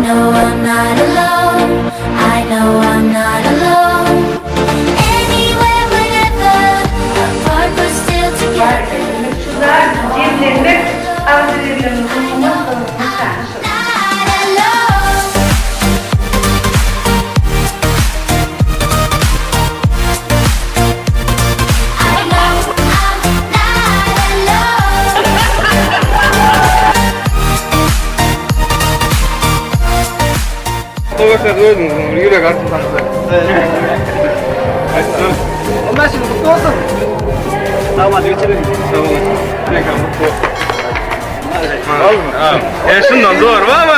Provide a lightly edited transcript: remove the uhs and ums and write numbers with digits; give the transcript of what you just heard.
know I'm not alone. I know I'm not alone. Anywhere, whenever, apart but still together. Jemlenmek agzybirligimiziň oňatlygynyň nyşanydyr. Not alone. I know I'm not alone. Dolaşlar özüňiziň ýürek arzuwlaryňyzy. Aýtdym. Ondan şimdi kutlu olsun. Tamam hadi geçelim. Sag boluň. Mekan mutlu olsun. Ha. E şundan doğru ama.